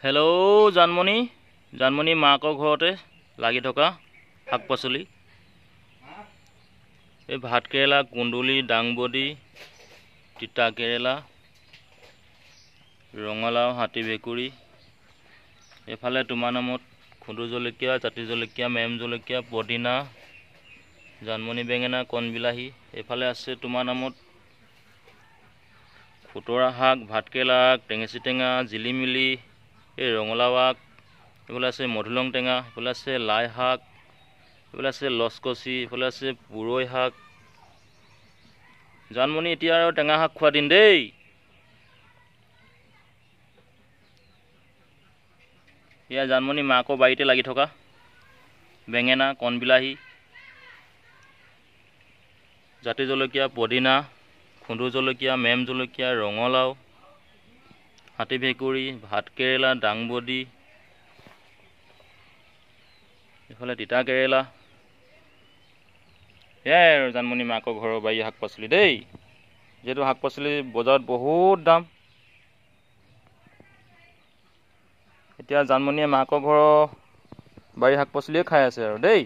Hello' Janmoni, Janmoni মাকৰ ঘৰতে লাগি থকা শাক পাচলি, এই ভাতকেৰেলা, কুন্দুলি, দাংবডি, তিতা কেৰেলা, ৰঙালাও, হাতী ভেকুৰী। এইফালে তোমাৰ নামত খুন্দু জলকীয়া, জাতি জলকীয়া, মেম জলকীয়া, পদিনা, জানমণি বেঙেনা, কণবিলাহী। এইফালে আছে তোমাৰ নামত খুতৰা শাক, ভাতকেৰেলা আগ, টেঙেচি টেঙা, জিলিমিলি, এই ৰঙালাও আগ। এইফালে আছে মধুলং টেঙা, এইফালে আছে লাই শাক, এইফালে আছে লচকচি, এইফালে আছে পুৰৈ শাক। জানমণি এতিয়া আৰু টেঙা শাক খোৱা দিন দেই। এয়া জানমণি মাকৰ বাৰীতে লাগি থকা বেঙেনা, কণবিলাহী, জাতি জলকীয়া, পদিনা, খুন্দু জলকীয়া, মেম জলকীয়া, ৰঙালাও, হাতী ভেকুৰী, ভাতকেৰেলা, দাংবডি, এইফালে তিতা কেৰেলা। এয়াই আৰু জানমণি মাকৰ ঘৰৰ বাৰী শাক পাচলি দেই। যিহেতু শাক পাচলি বজাৰত বহুত দাম, এতিয়া জানমণিয়ে মাকৰ ঘৰৰ বাৰী শাক পাচলিয়ে খাই আছে আৰু দেই।